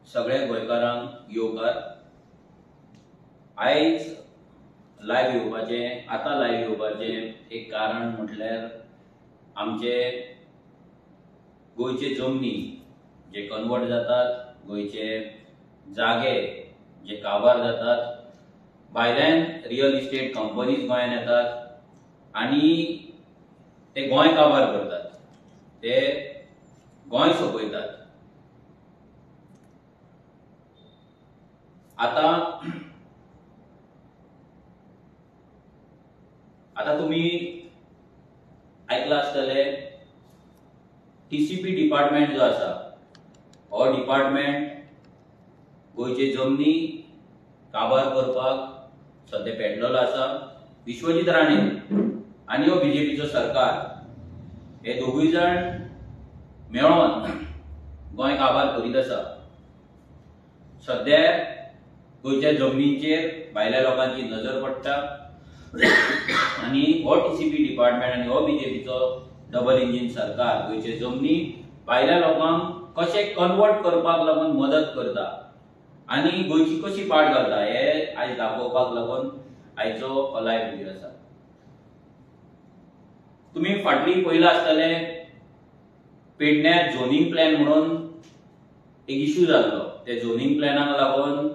सगळे गोंयकारांक येवकार। आयज लायव्ह येवपाचें, आतां लायव्ह येवपाचें एक कारण म्हटल्यार आमचे गोंयचे जमनी जे कन्वर्ट जातात, गोंयचे जागे जे काबार जातात, भायल्यान रियल इस्टेट कंपनीज गोंयांत येतात आनी ते गोंय काबार करतात, ते गोंय सोंपयतात। आतां आतां तुमी आयकलां आसतलें, टीसीपी डिपार्टमेंट जो आसा हो डिपार्टमेंट गोंयचे जमनी काबार करपाक सद्या पेटलेलो आसा। विश्वजीत राणे आनी हो बीजेपीचो सरकार हे दोगूय जाण मेळोन गोंय काबार करीत आसा। सद्या गोंयच्या जमनीचेर भायल्या लोकांची नजर पडटा आनी हो टीसीपी डिपार्टमेंट आनी हो बीजेपीचो डबल इंजीन सरकार गोंयचे जमनी भायल्या लोकांक कशें कन्वर्ट करपाक लागून मदत करता आनी गोंयची कशी पाट घालता हे आयज दाखोवपाक लागून आयचो हो लायव्ह व्हिडियो आसा। तुम्ही फाटली पयलां आसतले पेडण्या झोनिंग प्लॅन म्हणून एक इश्यू जाल्लो, त्या झोनिंग प्लॅनाक लागून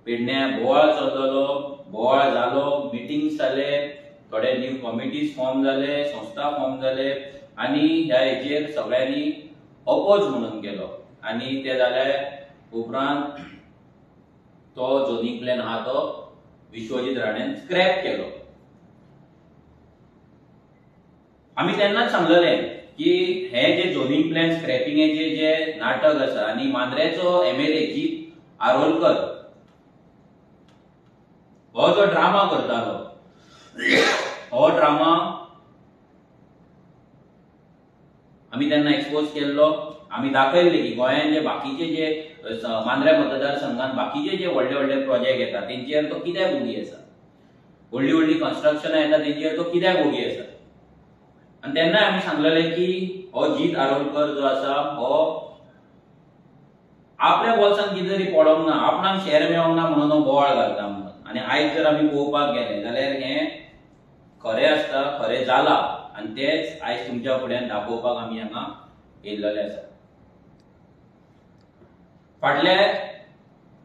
पेडण्या बोवाळ चल्लेलो, बोवाळ जालो, मिटिंग्स जाले, थोडे न्यू कॉमिटीज फॉर्म जाले, संस्था फॉर्म जाले आनी ह्या हेचेर सगळ्यांनी अपोज म्हणून केलो आनी ते जाले उपरांत तो झोनिंग प्लॅन आहा तो विश्वजीत राणेन स्क्रॅप केलो। आमी तेन्नाच सांगलेले की हे जे झोनिंग प्लॅन स्क्रॅपिंगाचे जे नाटक आसा आनी मांद्रेचो एमएलए जीत आरोलकर हो जो ड्रामा करतालो हो ड्रामा आमी तेन्ना एक्सपोज केल्लो। आमी दाखयल्ले की गोंयांत जे बाकीचे जे मांद्रे मतदारसंघात बाकीचे जे व्हडले व्हडले प्रोजेक्ट येता तेंचेर तो कित्याक ओगी आसा, व्हडली व्हडली कन्स्ट्रक्शनां येता तेंचेर तो कित्याक ओगी आसा। आनी तेन्ना आमी सांगलेले की हो जीत आरोलकर जो आसा हो आपल्या बोल्सान कितें तरी पडोंक ना, आपणाक शेअर मेळोंक ना म्हणून हो बोवाळ घालता म्हणून। आनी आयज जर आमी पळोवपाक गेले जाल्यार हें खरें आसता, खरें जालां आनी तेंच आयज तुमच्या फुड्यान दाखोवपाक आमी हांगा येयल्ले आसा। फाटले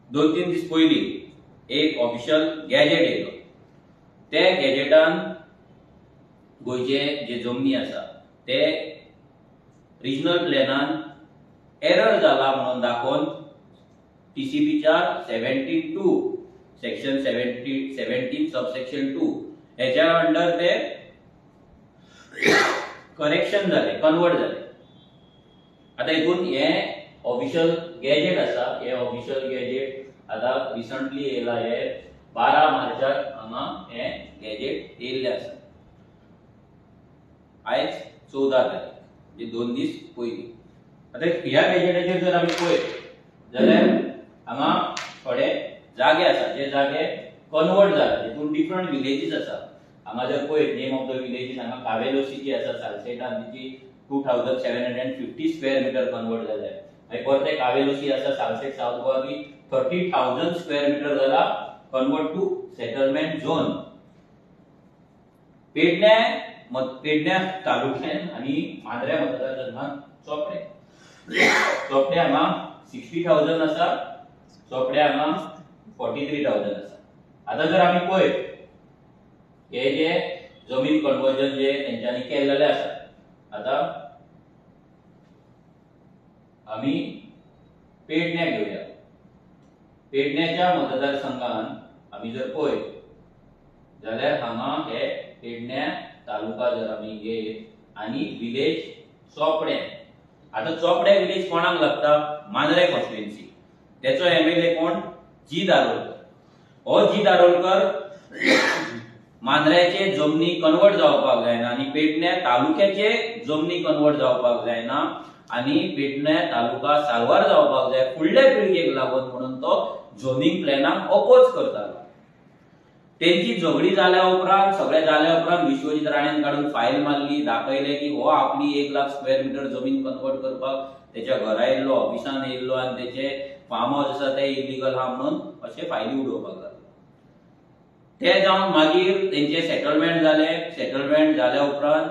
2-3 दीस पयलीं एक ऑफिशियल गॅजेट येयलो, ते गॅजेटान गोंयचे जे जमनी आसा ते रिजनल प्लॅनान एरर जाला म्हणून दाखोवन टीसीपीच्या 72 सेक्शन 17 सबसेक्शन 2 हेच्या अंडर ते करेक्शन जाले, कन्वर्ट जाले। आतां हितून हे ऑफिशियल गॅजेट आसा, हे ऑफिशियल गॅजेट आतां रिसंटली येयला, हे 12 मार्चाक हांगा हे गॅजेट येयल्लें आसा। आयज 14 तारीख, म्हणजे 2 दीस पयलीं। आतां ह्या गॅजेटाचेर जर आमी पळयत जाल्यार हांगा थोडे जागे आसा जे जागे कन्वर्ट जाला, तितून डिफरंट विलेजीस आसा। हांगा जर पळयत नेम ऑफ the villages हांगा कावेलोसीची आसा सालसेटान, तिची 2750 स्क्वेअर मिटर कन्वर्ट जाल्या। मागीर परते कावेलोसी आसा सालसेट सावथ गोवा, ती 30,000 स्क्वेअर मिटर जाला कन्वर्ट टू सेटलमेंट झोन। पेडण्या तालुक्यान आनी मांद्र्या मतदारसंघात चोपडे, चोपडे हांगा 60,000 आसा, चोपडे हांगा 43,000 आसा। आतां जर आमी पळयत हे जे जमीन कन्वर्जन जे तेंच्यांनी केल्लेले आसा, आतां आमी पेडण्या घेवया। पेडण्याच्या मतदारसंघान आमी जर पळयत जाल्यार हांगा हे पेडण्या तालुका जर आमी घेत आनी विलेज चोपडे, आतां चोपडे विलेज कोणाक लागता? मांद्रे कॉन्स्टिट्युएन्सी। तेचो एमएलए कोण? जीत आरोलकर। हो जीत आरोलकर मांद्र्याचे जमनी कन्वर्ट जावपाक जायना आनी पेडण्या तालुक्याचे जमनी कन्वर्ट जावपाक जायना आनी पेडण्या तालुका साल्वार जावपाक जाय फुडल्या पिळगेक लागून म्हणून तो झोनिंग प्लॅनाक अपोज करतालो. तेंची झगडी जाल्या उपरांत सगळे जाल्या उपरांत विश्वजीत राणेन काडून फायल मारली, दाखयले की हो आपली 1 लाख स्क्वेअर मिटर जमीन कन्वर्ट करपाक तेच्या घरा येयल्लो, ऑफिसान येयल्लो आनी तेचे फार्म हाऊस आसा ते इलिगल आहा म्हणून अशे फायली उडोवपाक लागले. ते जावन मागीर तेंचे सेटलमेंट जाले. सेटलमेंट जाल्या उपरांत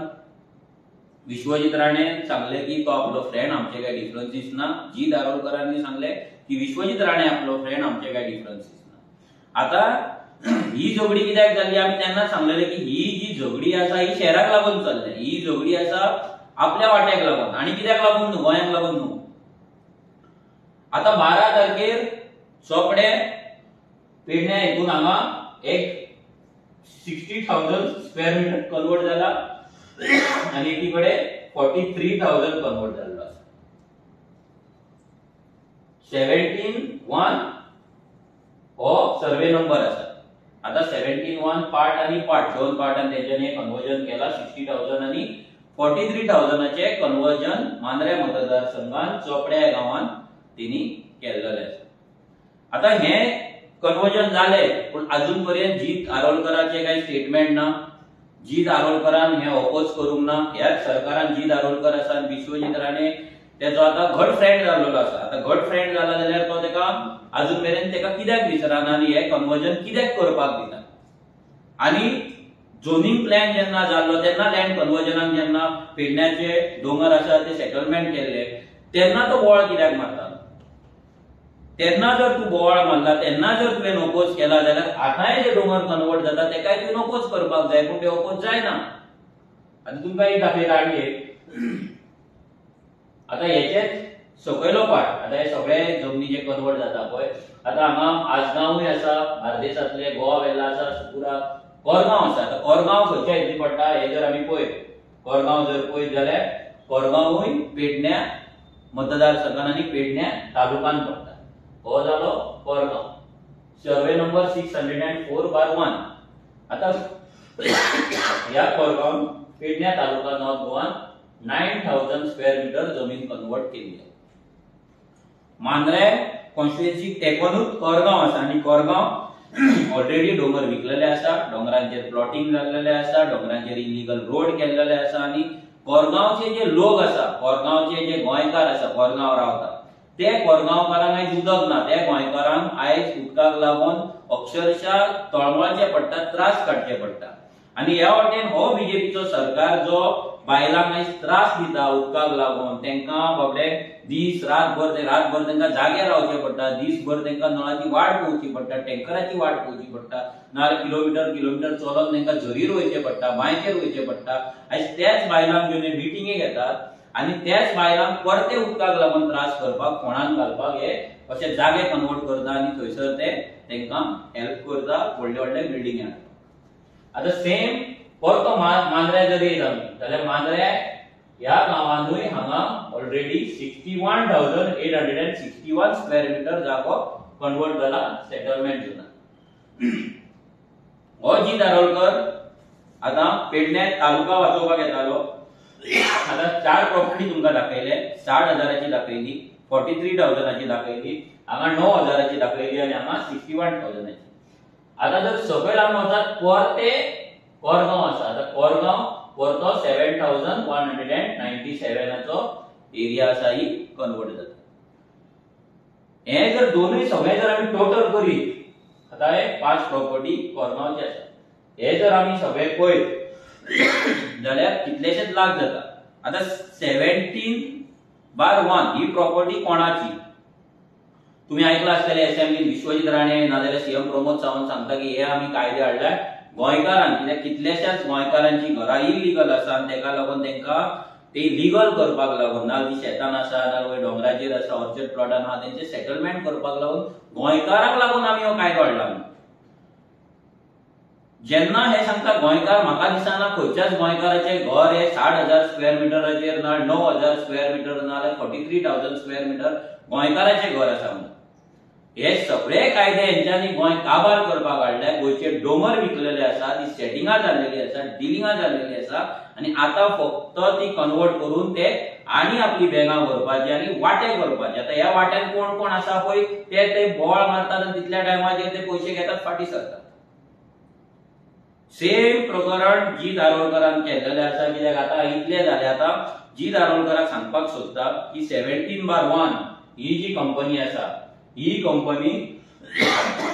विश्वजीत राणेन सांगले की तो आपलो फ्रेंड, आमचे काय डिफरन्सीस ना. जीत आरोलकरांनी सांगले की विश्वजीत राणे आपलो फ्रेंड, आमचे काय डिफरन्सीस ना. आता ही झगडी कित्याक जाली, आमी तेन्ना सांगलेले की ही जी झगडी आसा ही शहराक लागून चल्ल्या, ही झगडी आसा आपल्या वाट्याक लागून आनी कित्याक लागून न्हू, गोंयांक लागून न्हू. आता 12 तारखेर चोपडे पेडण्या हितून हांगा एक 60,000 स्क्वेअर मिटर कन्वर्ट जाला आनी एकी कडेन 43,000 कन्वर्ट जाल्लो आसा. 17(1) हो सर्वे नंबर आसा. आता 17(1) पार्ट आनी पार्ट, दोन पार्टान तेंच्यांनी कन्वर्जन केला. 60,000 आनी 43,000 कन्वर्जन मांद्रे मतदारसंघान चोपड्या गांवान तेणी केल्लेलें आसा. आता हे कन्वर्जन जाले पूण अजून पर्यंत जीत आरोलकराचे काही स्टेटमेंट ना. जीत आरोलकरान हे अपोज करूंक ना. ह्याच सरकारान जीत आरोलकर आसा आनी विश्वजीत राणे तेजो आतां घट फ्रेंड जाल्लो आसा. आतां घट फ्रेंड जाला जाल्यार तो तेका अजून मेरेन तेका कित्याक विचारना आनी हे कन्वर्जन कित्याक करपाक दिना. आनी झोनिंग प्लॅन जेन्ना जाल्लो तेन्ना लँड कन्वर्जनाक जेन्ना पेडण्याचे दोंगर आसा ते सेटलमेंट केल्ले तेन्ना तो बोवाळ कित्याक मारता. तेन्ना जर तूं बोवाळ मारला, तेन्ना जर तुवें अपोज केला जाल्यार आतांय जे दोंगर कन्वर्ट जाता तेकाय तुवें अपोज करपाक जाय, पूण ते अपोज जायना. आतां तुमकां एक दाखयता आनी एक आतां हेचेच सकयलो पार्ट, आतां हे सगळे जमनी जे कन्वर्ट जाता पळय, आतां हांगा आजगांवूय आसा, बार्देसांतले, गोवा वेल्ला आसा, सुकुरा, कोरगांव आसा. आतां कोरगांव खंयच्या हितून पडटा हे जर आमी पळयत, कोरगांव जर पळयत जाल्यार कोरगांवूय पेडण्या मतदारसंघान आनी पेडण्या तालुकान पडटा. हो जालो कोरगांव, सर्वे नंबर 604/1. आतां ह्या कोरगांव पेडण्या तालुका नॉर्थ गोवान 9,000 स्क्वेअर मिटर जमीन कन्वर्ट केली. मांद्रे कॉन्स्टिट्युएन्सी तेकोनूच कोरगांव आसा आनी कोरगांव ऑलरेडी डोंगर विकलेले आसा, डोंगरांचेर प्लॉटिंग जाल्लेले आसा, डोंगरांचेर इलिगल रोड केल्लेले आसा आनी कोरगांवचे जे लोक आसा, कोरगांवचे जे गोंयकार आसा, कोरगांव रावता ते कोरगांवकारांक आयज उदक ना. ते गोंयकारांक आयज उदकाक लागून अक्षरशः तळमळचे पडटा, त्रास काडचे पडटा. आनी ह्या वाटेन हो बीजेपीचो सरकार जो बायलांक आयज त्रास दिता उदकाक लागून, तेंकां बाबडे दीस रातभर रातभर तेंकां जागे रावचें पडटा, दीसभर तेंकां नळाची वाट पळोवची पडटा, टँकराची वाट पळोवची पडटा, नाजाल्यार किलोमिटर किलोमिटर चलोन तेंकां झरीर वयचें पडटा, बांयचेर वयचें पडटा. आयज त्याच बायलांक घेवन मिटिंगे घेतात आनी त्याच बायलांक परते उदकाक लागून त्रास करपाक, फोंडान घालपाक हे अशे जागे कन्वर्ट करता आनी थंयसर ते तेंकां हेल्प करता व्हडले व्हडले बिल्डिंग हाडपाक. आतां सेम परतो मांद्र्या जर येयत आमी जाल्यार मांद्र्या ह्या गांवांतूय हांगा ऑलरेडी 61,861 स्क्वेअर मिटर जागो कन्वर्ट जाला सेटलमेंट झोनान. हो जीत आरोलकर आतां पेडण्या तालुका वाचोवपाक येतालो. आतां 4 प्रॉपर्टी तुमकां दाखयले, 60,000 दाखयली, 43,000 दाखयली, हांगा 9,000 दाखयली आनी हांगा 61,000. आतां जर सकयल आमी वचात परते कोरगांव आसा. आतां कोरगांव परतो 7,197 एरिया आसा ही कन्वर्ट जाता. हे जर दोनूय सगळे जर आमी टोटल करीत, आतां हे 5 प्रॉपर्टी कोरगांवचे आसा, हे जर आमी सगळे पळयत जाल्यार कितलेशेच लाख जाता. आतां 17/1 ही प्रॉपर्टी कोणाची तुम्ही आयकला आसतले. असेंब्लीन विश्वजीत राणे नाजाल्यार सीएम प्रमोद सावंत सांगता की हे आमी कायदे हाडल्या गोंयकारांक, कित्याक कितल्याशाच गोंयकारांची घरां इलिगल आसा आनी तेका लागून तेंकां ते लिगल करपाक लागून, ना ती शेतान आसा, ना डोंगराचेर आसा, ऑर्चर्ड प्लॉटान आहा, तेंचे सेटलमेंट करपाक लागून गोंयकारांक लागून आमी हो कायदो हाडला. जेन्ना हे सांगता गोंयकार, म्हाका दिसना खंयच्याच गोंयकाराचें घर हे 60,000 स्क्वेअर मिटराचेर ना 9,000 स्क्वेअर मिटर ना 43,000 स्क्वेअर मिटर गोंयकाराचें घर आसा म्हणून. हे सगळे कायदे हेंच्यांनी गोंय काबार करपाक हाडले. गोंयचे दोंगर विकलेले आसा, ती सेटिंगां जाल्लेली आसा, डिलिंगां जाल्लेली आसा आनी आतां फक्त ती कन्वर्ट करून ते आनी आपली बॅगां भरपाची आनी वांटे करपाचे. आतां ह्या वाट्यान कोण कोण आसा पळय ते ते बोवाळ मारतात आनी तितल्या टायमाचेर ते पयशे घेतात, फाटीं सरतात. सेम प्रकरण जी दारोलकरान केल्लेलें आसा. कित्याक आतां इतलें जालें. आतां जी दारोलकराक सांगपाक सोदता की 17/1 ही जी कंपनी आसा ही कंपनी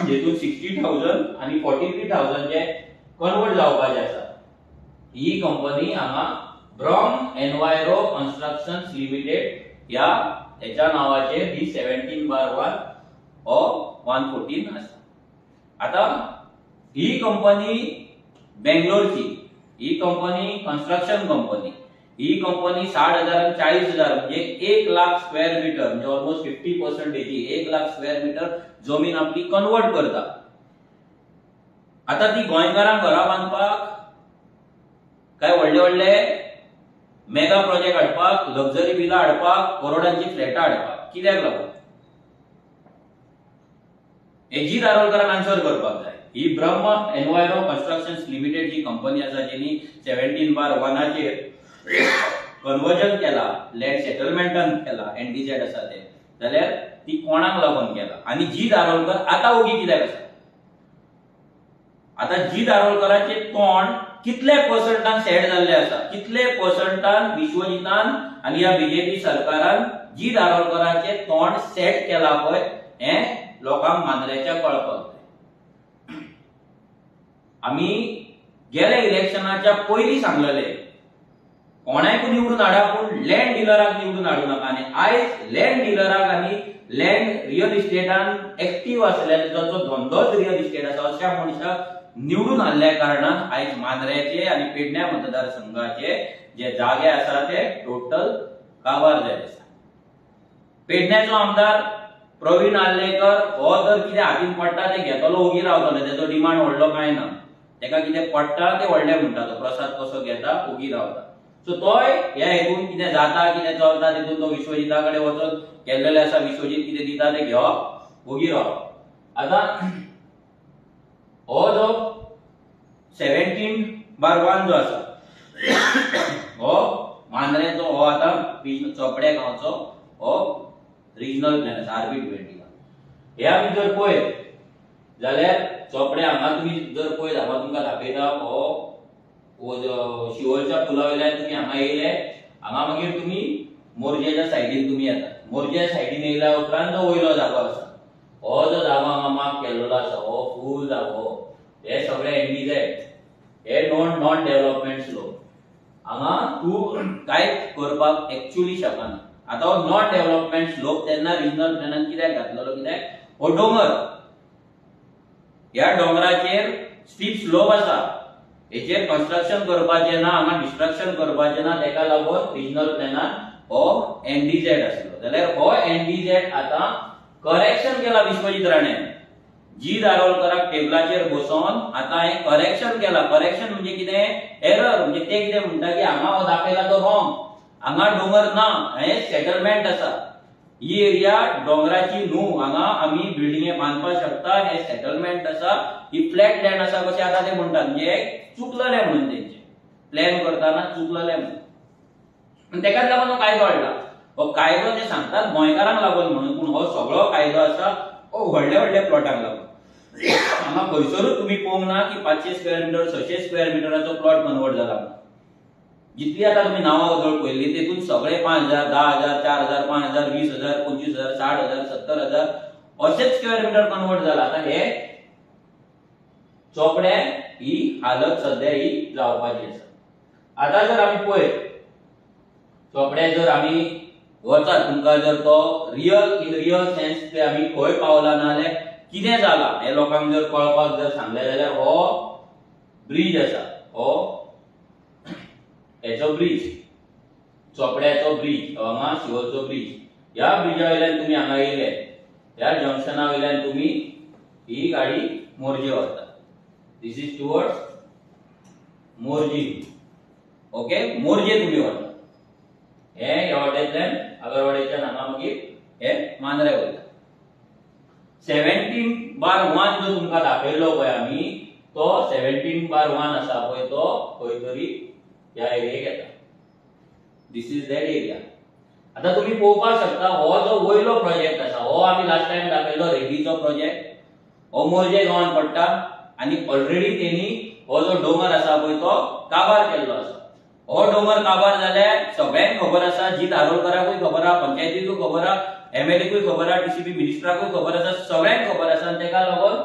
जेतून 60,000 आनी 43,000 जे कन्वर्ट जावपाचे आसा, ही कंपनी हांगा ब्रह्म एनवायरो कन्स्ट्रक्शन लिमिटेड ह्या हेच्या नांवाचेर ही 17/1 हो 114 आसा. आतां ही कंपनी बेंगलोरची, ही कंपनी कन्स्ट्रक्शन कंपनी, ही कंपनी 60,000 आनी 40,000 म्हणजे 1 लाख स्क्वेअर मिटर म्हणजे ऑलमोस्ट 50% 1 लाख स्क्वेअर मिटर जमीन आपली कन्वर्ट करता. आतां ती गोंयकारांक घरां बांदपाक काय व्हडले व्हडले मेगा प्रोजेक्ट हाडपाक, लक्झरी विला हाडपाक, करोडांची फ्लॅटां हाडपाक कित्याक लागून हेजी दारोलकरान आन्सर करपाक जाय. ही ब्रह्म एनवायरो कन्स्ट्रक्शन लिमिटेड जी कंपनी आसा जेनी 17/1 कन्वर्जन केला, लँड सेटलमेंटान केला, एनडीझेड आसा ते, जाल्यार ती कोणाक लागून केला? आनी जी दारोलकर आतां ओगी कित्याक आसा? आतां जी दारोलकराचे तोंड कितले पर्संटान सेट जाल्ले आसा, कितले पर्संटान विश्वजितान आनी ह्या बीजेपी सरकारान जी दारोलकराचे तोंड सेट केला पळय, हें लोकांक मांद्रेच्या कळपाक जाय. आमी गेल्या इलेक्शनाच्या पयलीं सांगलेले कोणाकूय निवडून हाडा पूण लँड डिलराक निवडून हाडूं नाका. आनी आयज लँड डिलराक आनी लँड रियल इस्टेटान एक्टीव आसले, जाचो धंदोच रियल इस्टेट आसा अशा मनशाक निवडून हाडल्या कारणान आयज मांद्रेचे आनी पेडण्या मतदारसंघाचे जे जागे आसा ते टोटल काबार जाले आसा. पेडण्याचो आमदार प्रवीण आर्लेकर हो जर कितें हातीन पडटा तें घेतलो, ओगी रावतलो, तेजो डिमांड व्हडलो कांय ना, तेका कितें पडटा तें व्हडलें म्हणटा, तो प्रसाद कसो घेता ओगी रावता. सो तोय ह्या हेतून कितें जाता कितें चलता तितून तो विश्वजिता कडेन वचून केल्लेलें आसा, विश्वजीत कितें दिता तें घेवप, ओगी रावप. आतां हो जो 17/1 जो आसा हो मांद्रेचो, हो आतां चोपड्या गांवचो हो रिजनल प्लॅन आसा RB 21. हे आमी जर पळयत जाल्यार चोपड्या हांगा तुमी जर पळयत, हांगा तुमकां दाखयता हो शिवोलच्या पुला वयल्यान तुमी हांगा येयले, हांगा मागीर तुमी मोरजेच्या सायडीन तुमी येतात. मोरजे सायडीन येयल्या उपरांत जो वयलो जागो आसा, हो जो जागो हांगा मार्क केल्लो आसा हो फूल जागो, हे सगळे एनडीझेड, हे नॉन डेव्हलपमेंट स्लोप, हांगा तूं कांयच करपाक एक्चुअली शकना. आतां हो नॉन डेव्हलपमेंट स्लोप तेन्ना रिजनल प्लॅनान कित्याक घातलेलो, कित्याक हो दोंगर, ह्या दोंगराचेर स्टीप स्लोप आसा, हेचेर कन्स्ट्रक्शन करपाचें ना, हांगा डिस्ट्रक्शन करपाचें ना, तेका लागून रिजनल प्लॅनान हो एनडीझेड आसलो. जाल्यार हो एनडीझेड आतां करेक्शन केला विश्वजीत राणे, जी दारोलकराक टेबलाचेर बसोवन आतां हें करेक्शन केला. करेक्शन म्हणजे कितें? एरर. म्हणजे ते कितें म्हणटा की हांगा हो दाखयला तो रॉंग, हांगा दोंगर ना, हें सेटलमेंट आसा, ही एरिया दोंगराची न्हू, हांगा आमी बिल्डिंगे बांदपाक शकता, हें सेटलमेंट आसा, ही फ्लॅट लँड आसा कशें आतां ते म्हणटात. म्हणजे चुकलेलें म्हणून तेंचे प्लॅन करतना चुकलेलें म्हणून तेकाच लागून हो कायदो हाडला. हो कायदो ते सांगतात गोंयकारांक लागून म्हणून, पूण हो सगळो कायदो आसा हो व्हडल्या व्हडल्या प्लॉटांक लागून. हांगा खंयसरूच तुमी पळोवंक ना की 500 स्क्वेअर मिटर 600 स्क्वेअर मिटराचो प्लॉट कन्वर्ट जाला. जितली आतां तुमी नांवां वजळ पळयल्ली तेतून सगळे 5,000, 10,000, 4,000, 5,000, 20,000, 25,000, 60,000, 70,000 अशेच स्क्वेअर मिटर कन्वर्ट जाला. आतां हे चोपड्या ही हालत सद्या ही जावपाची आसा. आतां जर आमी पळयत चोपड्या जर आमी वचात, तुमकां जर तो रियल इन रियल सेन्स ते आमी खंय पावला ना जाल्यार कितें जाला हे लोकांक जर कळपाक जर सांगलें जाल्यार हो ब्रीज आसा, हो हेचो ब्रीज, चोपड्याचो ब्रीज, हांगा शिवोलचो ब्रीज, ह्या ब्रिजा वयल्यान तुमी हांगा येयले, ह्या जंक्शना वयल्यान तुमी ही गाडी मोरजे वता. This is towards Morjim. Okay, Morjim तुमी वता, हे ह्या वाटेंतल्यान आगरवाड्याच्यान हांगा मागीर हे मांद्रे वयता. 17/1 जो तुमकां दाखयलो पळय आमी तो 17/1 आसा पळय तो खंय तरी ह्या एरियेक येता. This is that area. आतां तुमी पळोवपाक शकता हो जो वयलो प्रोजेक्ट आसा हो आमी लास्ट टायम दाखयलो रेड्डीचो प्रोजेक्ट, हो मोरजे गांवान पडटा आनी ऑलरेडी तेणी हो जो डोंगर आसा पळय तो काबार केल्लो आसा. हो डोंगर काबार जाल्यार सगळ्यांक खबर आसा, जीत आरोलकराकूय खबर आसा, पंचायतीकूय खबर आसा, एमएलएकूय खबर आसा, टीसीपी मिनिस्टराकूय खबर आसा, सगळ्यांक खबर आसा. आनी तेका लागून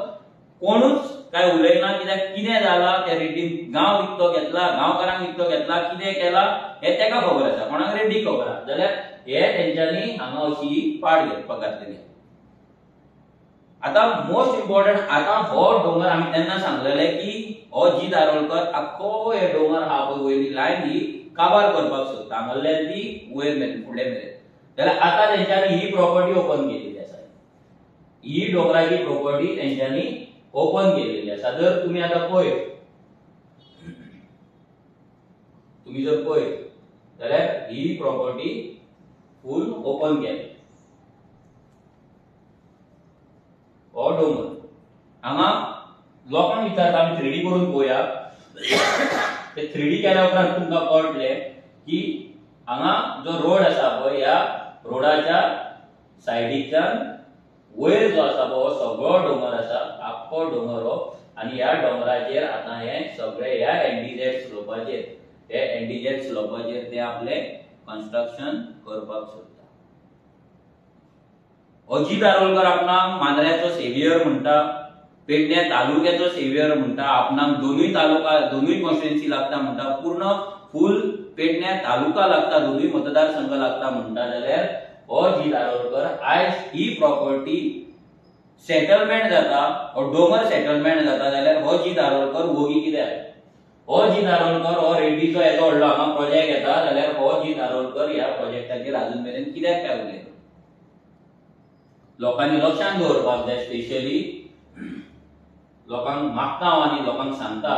कोणूच काय उलयना कित्याक कितें जालां त्या रेड्डीन गांव विकतो घेतला, गांवकारांक विकतो घेतला, कितें केलां हें तेका खबर आसा, कोणाक रेड्डी खबर आसा. जाल्यार हे तेंच्यांनी हांगा अशी पाड घेवपाक घातलेली. आतां मोस्ट इम्पॉर्टंट, आतां हो डोंगर आमी तेन्ना सांगलेले की हो जीत आरोलकर आख्खो हे डोंगर आहा पळय वयली लायन ही काबार करपाक सोदता हांगासरल्यान ती वयर मेरेन फुडले मेरेन. जाल्यार आतां तेंच्यांनी ही प्रॉपर्टी ओपन केलेली आसा, ही डोंगराची प्रॉपर्टी तेंच्यांनी ओपन केलेली आसा. जर तुमी आतां पळयत, तुमी जर पळयत जाल्यार ही प्रॉपर्टी फूल ओपन केली. हो डोंगर हांगा लोकांक विचारता, आमी 3D करून पळोवया. ते 3D केल्या उपरांत तुमकां कळटलें की हांगा जो रोड आसा पळय ह्या रोडाच्या सायडीच्यान वयर जो आसा पळय हो सगळो डोंगर आसा, आख्खो डोंगर हो. आनी ह्या डोंगराचेर आतां हे सगळे ह्या एनडीजेड स्लोपाचेर, हे एनडीजेड स्लोपाचेर ते आपले कन्स्ट्रक्शन करपाक सोदता. अजीत आरोलकर आपणाक मांद्र्याचो सेवियर म्हणटा, पेडण्या तालुक्याचो सेवियर म्हणटा, आपणाक दोनूय तालुका दोनूय कॉन्स्टिट्युएन्सी लागता म्हणटा, पूर्ण फूल पेडण्या तालुका लागता, दोनूय मतदारसंघ लागता म्हणटा. जाल्यार हो जीत आरोलकर आयज ही प्रॉपर्टी सेटलमेंट जाता, हो डोंगर सेटलमेंट जाता जाल्यार हो जीत आरोलकर वोगी कित्याक? हो जीत आरोलकर हो रेड्डीचो येदो व्हडलो हांगा प्रोजेक्ट येता जाल्यार हो जीत आरोलकर ह्या प्रोजेक्टाचेर अजून मेरेन कित्याक काय उलयना? लोकांनी लक्षांत दवरपाक जाय. स्पेशली लोकांक मागता हांव आनी लोकांक सांगता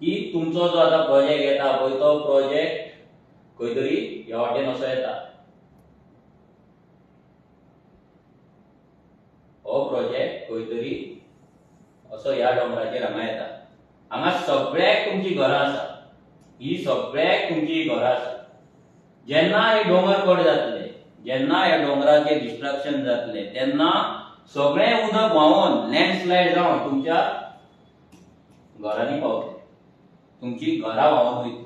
की तुमचो जो आतां प्रोजेक्ट येता पळय तो प्रोजेक्ट खंय तरी ह्या वाटेन असो येता, हो प्रोजेक्ट खंय तरी असो ह्या डोंगराचेर हांगा येता. हांगा सगळ्याक तुमची घरां आसा, ही सगळ्याक तुमची घरां आसा. जेन्ना हे डोंगर कट जातले, जेन्ना ह्या डोंगराचेर डिस्ट्रक्शन जातले तेन्ना सगळें उदक व्हांवून लँडस्लायड जावन तुमच्या घरांनी पावतले, तुमची घरां व्हांवून वयतली.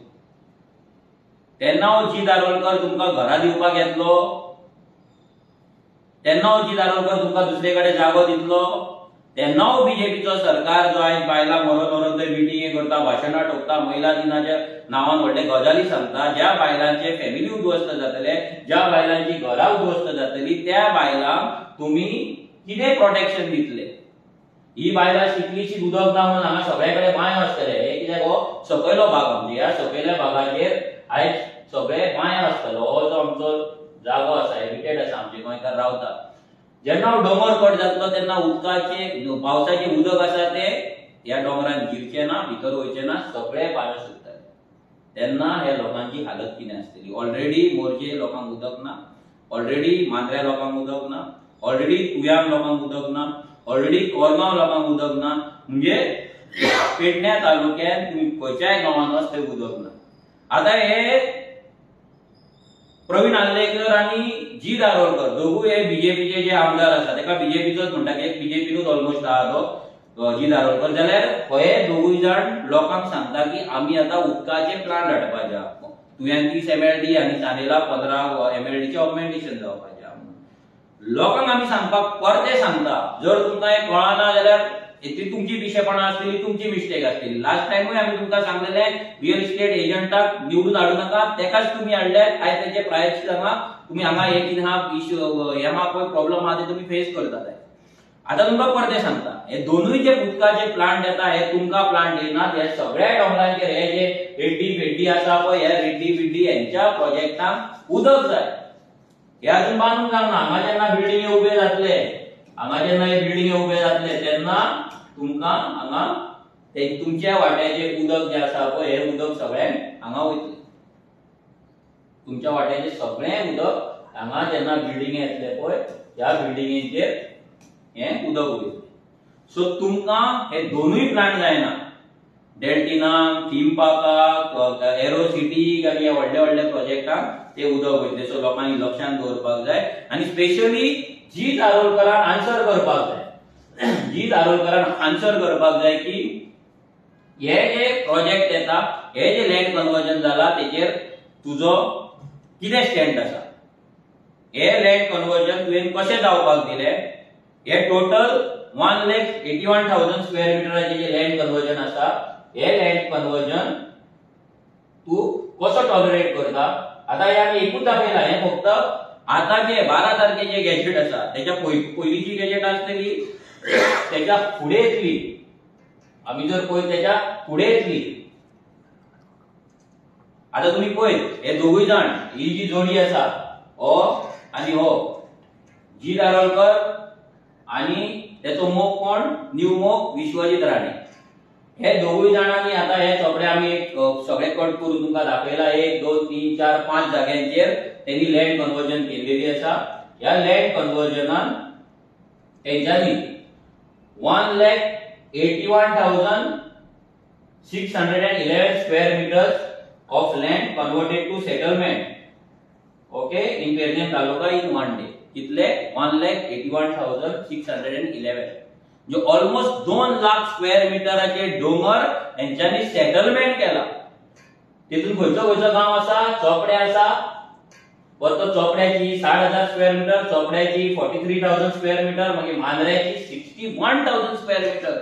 तेन्ना हो जीत आरोलकर तुमकां घरां दिवपाक येतलो, तेन्ना हो जीत आरोलकर तुमकां दुसरे कडेन जागो दितलो, तेन्ना हो बीजेपीचो सरकार जो आयज बायलां मरोन मरोन थंय मिटिंगे करता, भाशणां ठोकता, महिला दिनाच्या नांवान व्हडले गजाली सांगता, ज्या बायलांचे फॅमिली उद्ध्वस्त जातले, ज्या बायलांची घरां उद्ध्वस्त जातली त्या बायलांक तुमी कितें प्रोटेक्शन दितले? ही बायलां शिकलीशी उदक ना म्हणून हांगा सगळे कडेन बांयो आसतले. हे कित्याक हो सकयलो भाग आमचे, ह्या सकयल्या भागाचेर आयज सगळे बांयो आसतलो. हो जो आमचो जागो आसा, हेबिटेट आसा, आमचे गोंयकार रावता. जेन्ना हो डोंगर कट जातलो तेन्ना उदकाचे पावसाचें उदक आसा तें ह्या डोंगरान जिरचें ना, भितर वयचें ना, सगळे बांयो सुकतले. तेन्ना ह्या लोकांची हालत कितें आसतली? ऑलरेडी मोरजे लोकांक उदक ना, ऑलरेडी मांद्र्या लोकांक उदक ना, ऑलरेडी तुयां लोकांक उदक ना, ऑलरेडी कोरगांव लोकांक उदक ना. म्हणजे पेडण्या तालुक्यांत तुमी खंयच्याय गांवांत वच थंय उदक ना. आतां हे प्रवीण आर्लेकर आनी जीत आरोलकर दोगूय हे बीजेपीचे जे आमदार आसा, तेका बीजेपीचोच म्हणटा, कित्याक बीजेपीनूच ऑलमोस्ट आहा तो जीत आरोलकर. जाल्यार हे दोगूय जाण लोकांक सांगता की आमी आतां उदकाचे प्लांट हाडपाचे, तुवें 30 MLD आनी चांदेला 15 MLDचें ऑगमेंटेशन जावपाचें. लोकांक आमी सांगपाक परते सांगता, जर तुमकां हें कळना जाल्यार ती तुमची पिशेपणां आसतली, तुमची मिस्टेक आसतली. लास्ट टायमूय आमी तुमकां सांगलेले रियल इस्टेट एजंटाक निवडून हाडूं नाका, तेकाच तुमी हाडले, आयज तेजे प्रायस हांगा तुमी हांगा हे कितें आहा इश्यू, हे आहा पळय प्रॉब्लम आहा ते तुमी फेस करतात. आतां तुमकां परते सांगता, हे दोनूय जे उदकाचे प्लांट येता हे तुमकां प्लांट येनात. हे सगळ्या डोंगरांचेर हे जे रेड्डी बिड्डी आसा पळय, हे रेड्डी बिड्डी हेंच्या प्रोजेक्टांक उदक जाय. हे अजून बांदूंक जावना. हांगा जेन्ना बिल्डिंगे उबे जातले, हांगा जेन्ना हे बिल्डिंगे उबे जातले तेन्ना तुमकां हांगा ते तुमच्या वाट्याचे उदक जें आसा पळय हे उदक सगळें हांगा वयतलें. तुमच्या वाट्याचें सगळें उदक हांगा जेन्ना बिल्डिंगे येतले पळय ह्या बिल्डिंगेचेर हें उदक वयतलें. सो तुमकां हे दोनूय प्लांट जायना, डेल्टिनाक, थीम पार्काक, एरो सिटीक आनी ह्या व्हडल्या व्हडल्या प्रोजेक्टाक ते उदक वयतले. सो लोकांनी लक्षांत दवरपाक जाय आनी स्पेशली जीत आरोलकरान आन्सर करपाक जाय, जीत आरोलकरान आन्सर करपाक जाय की हे जे प्रोजेक्ट येता, हे जे लँड कन्वर्जन जाला तेजेर तुजो कितें स्टँड आसा, हे लँड कन्वर्जन तुवें कशें जावपाक दिलें. हे टोटल 1,81,000 स्क्वेअर मिटराचे जे लँड कन्वर्जन आसा, हे लँड कन्वर्जन तूं कसो टॉलरेट करता. आतां हे आमी एकूच दाखयला, हें फक्त आतां जे 12 तारखेचे गॅजेट आसा तेच्या पयलींची गॅजेट आसतली, तेच्या फुडें येतली, आमी जर पळयत तेच्या फुडें येतली. आतां तुमी पळयत हे दोगूय जाण, ही जी जोडी आसा हो आनी हो जीत आरोलकर आनी तेचो मोग कोण, न्यू मोग विश्वजीत राणे, हे दोगूय जाणांनी आतां हे चोपडे आमी एक सगळे कट करून तुमकां दाखयला. 1 2 3 4 5 जाग्यांचेर तेंनी लँड कन्वर्जन केल्लेली आसा. ह्या लँड कन्वर्जनान तेंच्यांनी 1,81,611 square metres of land converted to settlement, okay, in Pernem taluka in 1 day. कितले? 1,81,611, जो ऑलमोस्ट 2 लाख स्क्वेअर मिटराचे डोंगर हेंच्यांनी सेटलमेंट केला. तितून खंयचो खंयचो गांव आसा, चोपडे आसा, परतो चोपड्याची 60,000 स्क्वेअर मिटर, चोपड्याची 43,000 स्क्वेअर मिटर, मागीर मांद्र्याची 61,000 square metre,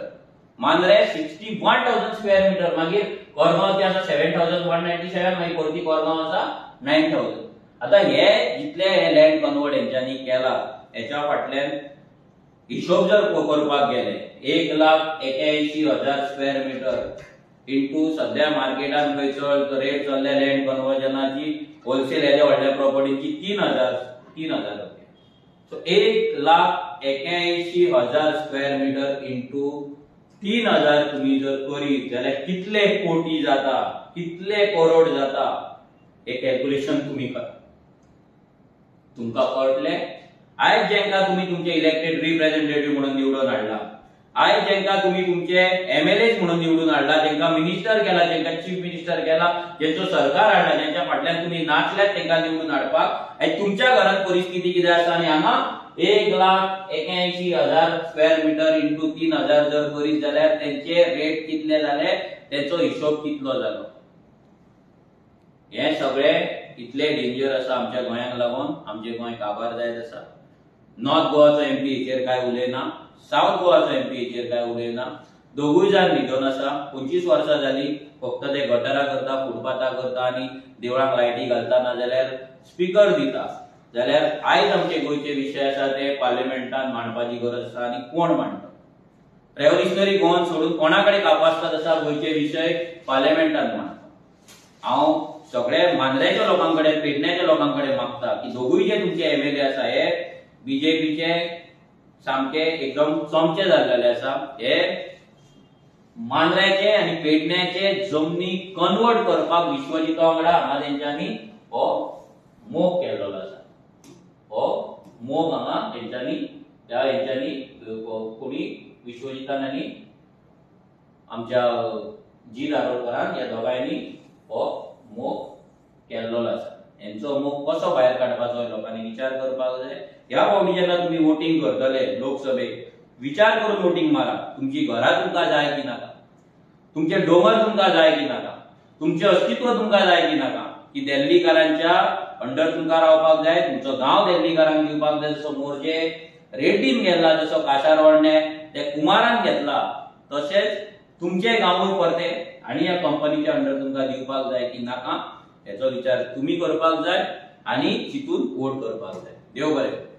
Mandrem 61,000 square metre, मागीर कोरगांवची आसा 7,197, मागीर परती कोरगांव आसा 9,000. आतां हे जितले हे लँड कन्वर्ट हेंच्यांनी केला हेच्या फाटल्यान हिशोब जर करपाक गेले 1,81,000 स्क्वेअर मिटर इंटू सध्या मार्केटान खंय चड रेट चल्ल्या लँड कन्वर्जनाची होलसेल हेज्या व्हडल्या प्रॉपर्टीची 3,000 रुपया. सो 1,81,000 स्क्वेअर मिटर इंटू 3,000 तुमी जर करीत जाल्यार कितले कोटी जाता, कितले करोड जाता, हे कॅल्क्युलेशन तुमी करा, तुमकां कळटलें. आयज जेंका तुमी तुमचे इलेक्टेड रिप्रेझेंटेटिव्ह म्हणून निवडून हाडला, आयज जेंका तुमी तुमचे एमएलए म्हणून निवडून हाडला, जेंका मिनिस्टर केला, जेंका चीफ मिनिस्टर केला, जेंचो सरकार हाडला, जेंच्या फाटल्यान तुमी नाचल्यात तेंका निवडून हाडपाक, आयज तुमच्या घरांत परिस्थिती कितें आसा आनी हांगा 1,81,000 स्क्वेअर मिटर इंटू 3,000 जर करीत जाल्यार तेंचे रेट कितले जाले, तेचो हिशोब कितलो जालो. हे सगळे इतले डेंजर आसा आमच्या गोंयांक लागून, आमचे गोंय काबार जायत आसा. नॉर्थ गोवाचो एमपी हेचेर काय उलयना, सावथ गोवाचो एमपी हेचेर काय उलयना, दोगूय जाण न्हिदोन आसा. 25 वर्सां जाली फक्त ते गटरां करता, फुटपाथां करता आनी देवळांक लायटी घालता, नाजाल्यार स्पिकर दिता. जाल्यार आयज आमचे गोंयचे विशय आसा ते पार्लिमेंटान मांडपाची गरज आसा आनी कोण मांडटा. रेव्होल्युशनरी गोवन सोडून कोणा कडेन कापास्ताद आसा गोंयचे विशय पार्लिमेंटान मांडटा. हांव सगळे मांद्र्याच्या लोकां कडेन, पेडण्याच्या लोकां कडेन मागता की दोगूय जे तुमचे एमएलए आसा हे बीजेपीचे सामके एकदम चमचे जाल्लेले आसा. हे मांद्र्याचे आनी पेडण्याचे जमनी कन्वर्ट करपाक विश्वजिता वांगडा हांगा तेंच्यांनी हो मोग केल्लो आसा. हो मोग हांगा तेंच्यांनी त्या हेंच्यांनी कोणी विश्वजितान आनी आमच्या जीत आरोलकरान ह्या दोगांयनी हो मोग केल्लो आसा. हेंचो मोग कसो भायर काडपाचो लोकांनी विचार करपाक जाय. ह्या फावटी जेन्ना तुमी वोटींग करतले लोकसभेक, विचार करून वोटींग मारा. तुमची घरां तुमकां जाय की नाका, तुमचे डोंगर तुमकां जाय की नाका, तुमचें अस्तित्व तुमकां जाय की नाका, की दिल्लीकारांच्या अंडर तुमकां रावपाक जाय, तुमचो गांव दिल्लीकारांक दिवपाक जाय. जसो मोरजे रेड्डीन घेतला, जसो कासारवर्णे ते कुमारान घेतला, तशेंच तुमचे गांवूय परते आनी ह्या कंपनीच्या अंडर तुमकां दिवपाक जाय की नाका, हेचो विचार तुमी करपाक जाय आनी चितून वोट करपाक जाय. देव बरें.